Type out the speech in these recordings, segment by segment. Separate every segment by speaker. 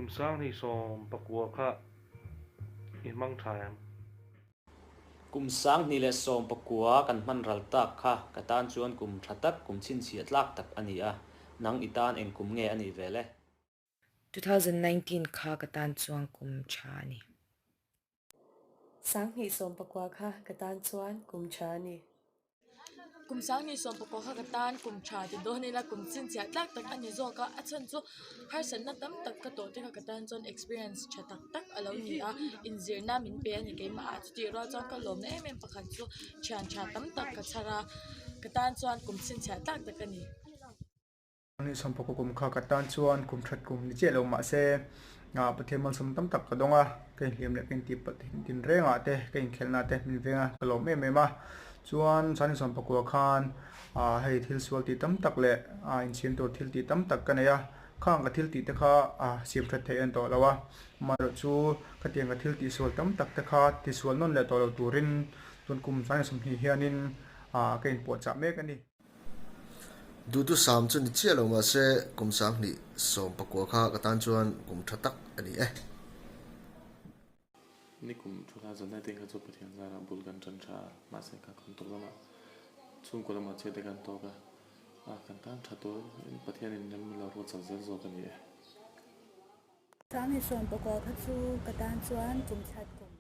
Speaker 1: Kum 2019 kha i hmang tha em?
Speaker 2: Kum 2019 kan hman ral tak kha ka tan chuan kum tha tak, kum chhinchhiah tlak tak a ni a. Nang i tan eng kum nge a nih vel e?
Speaker 3: 2019 kha ka tan chuan kum tha a ni.
Speaker 4: 2019 kha ka tan chuan kum tha a ni.
Speaker 5: Kum 2019 kha ka tan kum tha ti dawn ila kum chhinchhiah tlak tak a ni zawk a, a chhan chu harsatna tam tak ka tawh te kha ka tan chuan experience tha tak tak a lo ni a, inzirna min pe a ni keimah ah chutih rual chuan ka lawmna em em pakhat chu thian tha tam tak ka chhar a, ka tan chuan kum chhinchhiah tlak tak a ni.
Speaker 6: 2019 kum kha ka tan chuan kum that kum ni chiah lo mahse Pathian malsawm tam tak ka dawng a, ka inhliam leh ka intih palh tin rengah te ka inkhelhna te min veng a, ka lawm em em a. Chuan 2019 khan hei thil sual tih tam tak leh inchhir tur thil tih tam tak ka nei a, khang ka thil tih te kha siam that theih a ni tawh lo a, amaherawhchu khatiang ka thil tih sual tam tak te kha tisual nawn leh tawh lo turin tun kum 2020 hianin ka inpuahchah mek a ni.
Speaker 7: Duhthusam chu ni chiah lo mahse kum 2019 kha ka tan chuan kum tha tak a ni e.
Speaker 8: Nikum 2019 kha chu Pathian zarah bul kan tan tha a, mahse kha kan tawk lamah chhungkaw lamah chiah te kan tawk a, a kan tan tha tur in Pathianin rem lo ruat chak zel zawk a ni e.
Speaker 9: 2019 kha chu ka tan chuan kum that kum.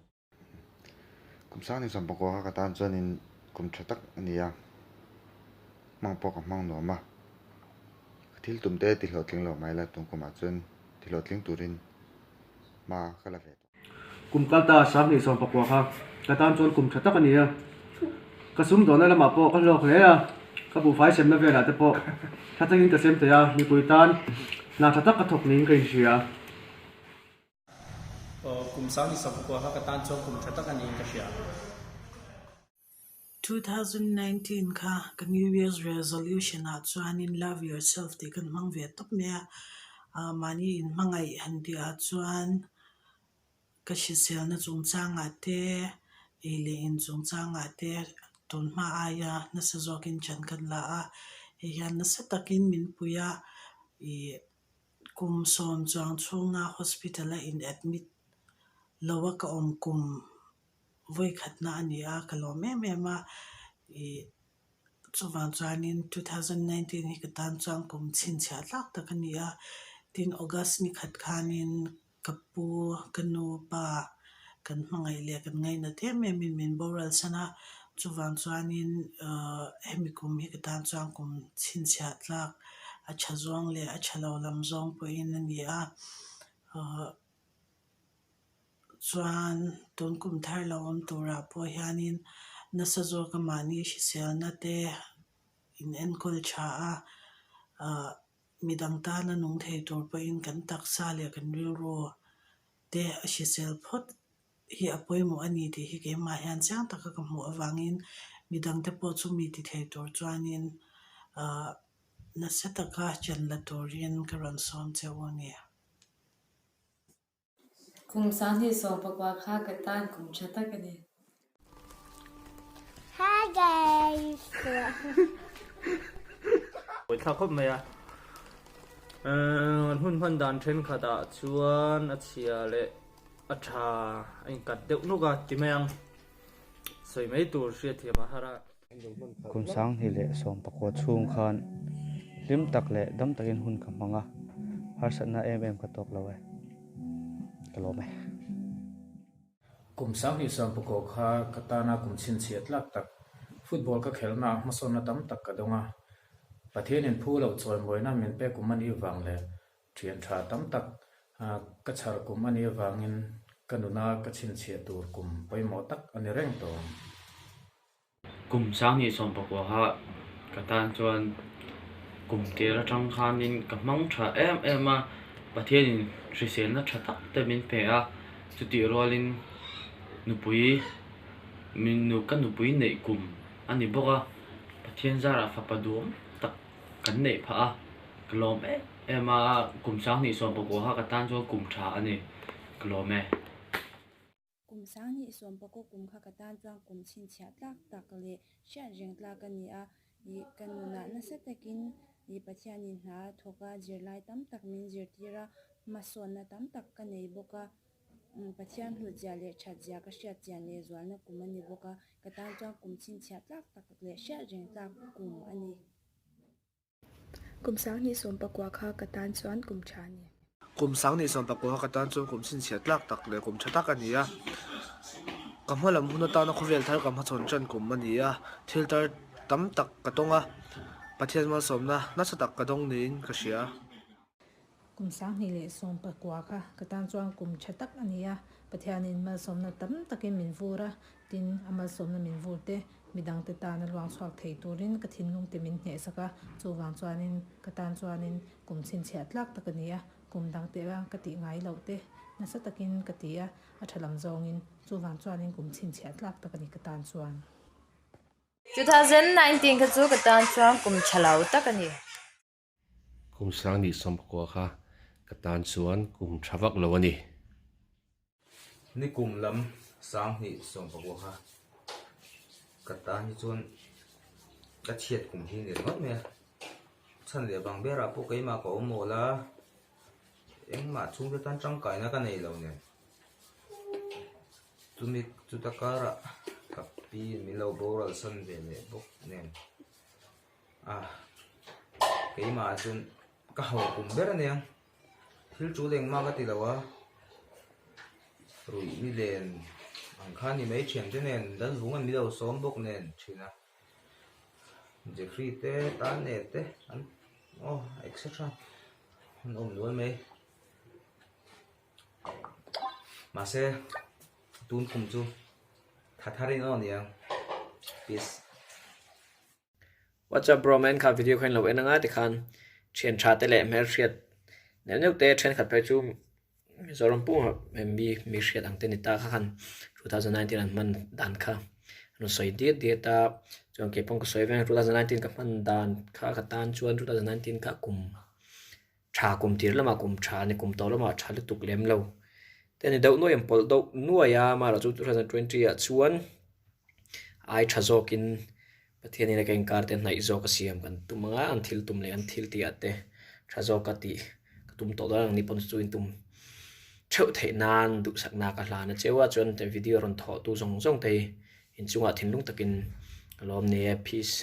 Speaker 10: Kum 2019 kha ka tan chuanin kum tha tak a ni a, hmang pawh ka hmang nuam a, ka thil tum te ti hlawhtling lo mai la tun kumah chuan ti hlawhtling turin hma ka la ve tawh.
Speaker 11: Kum kal ta 2019 kha ka tan chuan kum tha tak a ni a, ka sum dawhna lamah pawh ka hlawk hle a, ka buhfai semna velah te pawh tha takin ka sem thei a, mipui tan hna tha tak ka thawk niin ka inhria.
Speaker 12: Kum 2019 kha ka tan chuan kum tha tak a niin ka hria.
Speaker 13: 2019 kha ka New Year's resolution ah chuanin love yourself tih kan hmang ve tawp mai a, mahni inhmangaih han tih ah chuan ka hriselna chungchangah te, ei leh in chungchangah te tunhma aia nasa zawkin chan kan la a, hei hian nasa takin min pui a, ih Kum sawm chuang chhunga hospital a in admit lo a ka awm kum vawikhatna a ni a, ka lawm em em a, ih chuvang chuanin 2019 hi ka tan chuan kum chhinchhiah tlak tak a ni a, tin August ni khat khanin ka pu, ka nu, pa kan hmangaih leh kan ngainat em em in min boral san a, chuvang chuanin ahh hemi kum hi ka tan chuan kum chhinchhiah tlak a tha zawng leh a tha lo lam zawng pawhin a ni a, ahh chuan tun kum thar lo awm turah pawh hianin nasa zawka mahni hriselna te in enkawl tha a, ahh Midang tana nung thei tur pawhin kan taksa leh kan rilru te a hrisel phawt hi a pawimawh a ni tih hi keimah hian chiang taka ka hmuh avangin midangte pawh chu mi ti thei tur chuanin ahh nasa taka chen la turin ka rawn sawm che u a ni.
Speaker 14: Kum 2019 kha ka tan kum tha tak a ni.
Speaker 15: Hi guys!
Speaker 16: Buaithlak khawp mai a. An hun hman dan thenkhatah chuan a chhia leh a tha a inkat deuh nuk a ti mai ang. Sawi mai tur hriatthiam a har a.
Speaker 17: Kum 2019 chhung khan hlim tak leh dam takin hun ka hmang a, harsatna em em ka tawk lo e. Ka lawm e.
Speaker 18: Kum 2019 kha ka tana kum chhinchhiah tlak tak, football ka khelhna ah hmasawnna tam tak ka dawng a. Pathianin phu loh chawimawina min pek kum a nih vang leh Thian tha tam tak ka chhar kum a nih avangin ka nuna ka chhinchhiah tur kum pawimawh tak a ni reng tawh ang.
Speaker 16: Kum 2019 kha ka tan chuan kum tir atang khanin ka hmang tha em em a, Pathianin hriselna tha tak te min pe a, chutih rualin nupui ka nupui neih kum a ni bawk a, Pathian zarah fapa duhawm tak kan neih phah a, ka lawm em em a, kum 2019 kha ka tan chuan kum tha a ni, ka lawm e.
Speaker 9: Kum 2019 kum kha ka tan chuan kum chhinchhiah tlak tak leh hriat reng tlak a ni a, ih ka nunah nasa takin ih Pathianin hna thawk a zirlai tam tak min zirtir a. Hmasawnna tam tak ka nei bawk a, Pathian hlutzia leh thatzia ka hriatchian leh zualna kum a ni bawk a, ka tan chuan kum chhinchhiah tlak tak leh hriat reng tlak kum a ni.
Speaker 4: Kum 2019 kha ka tan chuan kum tha a ni.
Speaker 19: Kum 2019 kha ka tan chuan kum chhinchhiah tlak tak leh kum tha tak a ni a. Ka hma lam hun atana khawvel thar ka hmachhawn tan kum a ni a, thil tar tam tak ka tawng a, Pathian malsawmna nasa tak ka dawng niin ka hria.
Speaker 20: Kum 2019 kha ka tan chuan kum tha tak a ni a, Pathianin malsawmna tam takin min vur a, tin a malsawmna min vur te midangte tana luang chhuak thei turin ka thinlung te min hnehsak a, chuvang chuanin ka tan chuanin kum chhinchhiah tlak tak a ni a, kum dang te a ka tih ngai loh te nasa takin ka ti a, a tha lam zawngin chuvang chuanin kum chhinchhiah tlak tak a ni ka tan chuan.
Speaker 14: 2019 kha chu ka tan chuan kum tha lo tak a ni.
Speaker 21: Kum 2019 kha ka tan chuan kum tha vak lo a ni.
Speaker 22: Ni kum lam 2019 kha ka tan hi chuan ka chhiat kum hi ni ringawt mai a. Chhan leh vang berah pawh keimah ka awm awl a, engmah chhungte tan tangkaina ka nei lo nen. Chumi chuta karah ka pi in min lo boral san ve leh bawk nen. Ah keimah ah chuan ka ho kum ber a nia thil tul engmah ka ti lo a ruih ni len ang kha ni mai thian te nen Lalvung an milo sawm bawk nen thin a Jeffrey te Tane te an aw etc an awm nual mai mahse tun kum chu tha thar in aw niang peace.
Speaker 23: What's up bro man kha video kha in lo en anga tikhan thian tha te leh hmelhriat neuh neuh te thenkhat phei chu Mizoram pum ah mi mi hriat ang te ni ta kha khan 2019 an hman dan kha an rawn sawi diat diat a chuan kei pawh ka sawi veng 2019 ka hman dan kha ka tan chuan 2019 kha kum tha kum tir lamah kum tha a ni kum tawh lamah tha lutuk lem lo te a ni deuh nuai an pawlh deuh nuai a amaherawhchu 2020 ah chuan ai tha zawkin Pathianin a ka inkar te hnaih zawk a siam kan tum anga an thil tum leh an thil tih ah te tha zawk a tih ka tum tawh dawn ang ni pawn chu in tum theuh theih nan duhsakna ka hlan a cheu a chuan video rawn thawh tu zawng zawng te hi inchungah thinlung takin ka lawm ni e peace.